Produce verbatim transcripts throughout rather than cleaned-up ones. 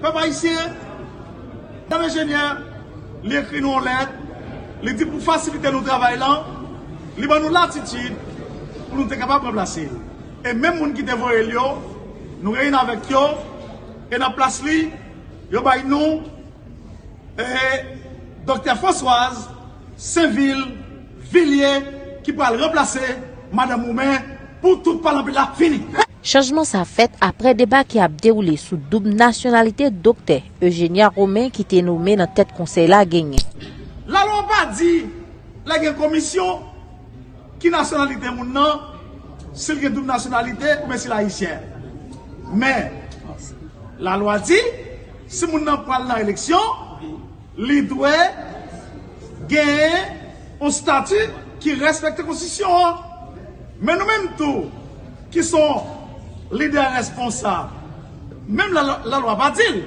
Pèp ayisyen, madanm enjenyè, li ekri nou yon lèt, li di pou fasilite nou travay lan, li ban nou latitid pou nou te kapab ranplase l. E menm moun ki te voye l yo, nou reyini avèk yo, e nan plas li, yo bay nou, e, Doktè Françoise Sainvil Villiers ki pral ranplase madanm Roumen pou tout palanpil la fini. Chanjman sa fèt aprè deba ki ap dewoule sou doub nasyonalite Doktè Eugenia Romain ki te nome nan tèt konsèy la genyen. Lalwa pa di lè gen komisyon ki nasyonalite moun nan, si l gen doub nasyonalite oubyen si l ayisyen. Men, lalwa di, si moun nan pral nan eleksyon, li dwe genyen yon stati ki respekte konstitisyon an. Men nou menm tou, ki se yon lidè responsab, menm la, lalwa pa di l,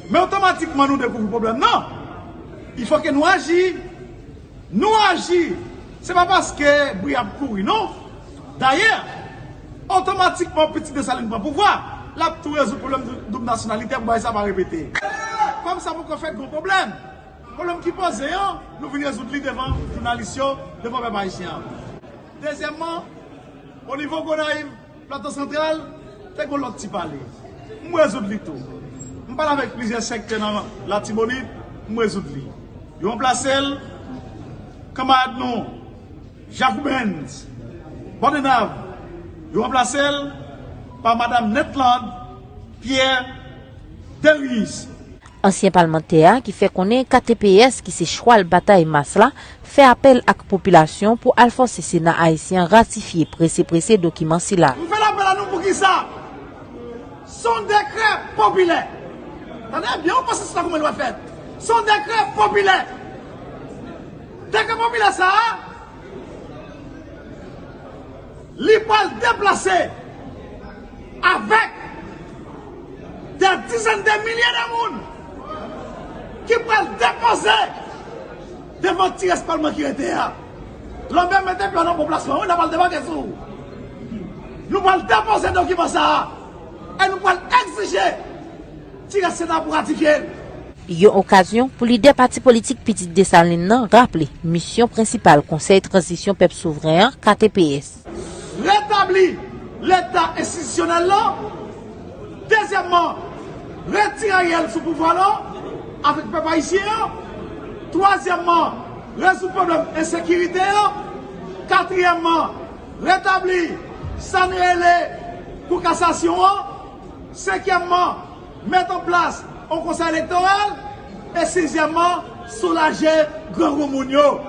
men otomatikman nou dekouvri pwoblèm nan. Il faut que nou aji. Nou aji. Se pa paske bri ap kouri, non. Dayè, otomatikman, Pitit Desalin pran pouvwa, l ap tou rezoud pwoblèm dou-, doub nasyonalite pou bagay sa pa repete. Kòm sa poko fèt, gon pwoblèm. Pwoblèm ki poze an, nou vin rezoud li devan jounalis yo, devan pèp ayisyen an. Dezyèmman, o nivo Gonayiv, Plato Santral, te gon lòt ti pale. M rezoud li tou. M pale avèk plizyè sektè nan Latibonit, m rezoud li. Yo ranplase l, kanmarad nou, Jacques Benz, Bòdenav, yo ranplase l pa madanm Netland Pierre Derius. Ansyen palmantè a, ki fè konnen K T P S, ki se chwal batay mas la, fè apèl ak popilasyon pou al fòse Sena ayisyen an ratifye prese prese dokiman sila. M fè l apèl a nou poukisa? S on dekrè popilè. Tande byen, ou panse se ta kòman l va fèt? S on dekrè popilè. Dekrè popilè sa a, li pral deplase avèk dè dizèn de milye de moun ki pral depoze devan ti rès palman ki rete a. Lanbè mete pye nan bon plasman, wi, n a pral debake sou ou. Nou pral depoze dokiman sa a e nou pral egzije ti rès Sena pou ratifye l. Yon okazyon pou lidè pati politik Pitit Desalin nan raple misyon prensipal Konsèy Tranzisyon Pèp Souvren an, K T P S. Retabli Leta enstitisyonèl la. Dezyèmman, retire Ariel sou pouvwa la avèk pèp ayisyen an. Twazyèmman, rezoud pwoblèm ensekirite an. Katriyèmman, retabli sa n rele Kou Kasasyon an. Senkyèmman, met an plas yon konsèy elektoral. E sizyèmman, soulaje grangou moun yo.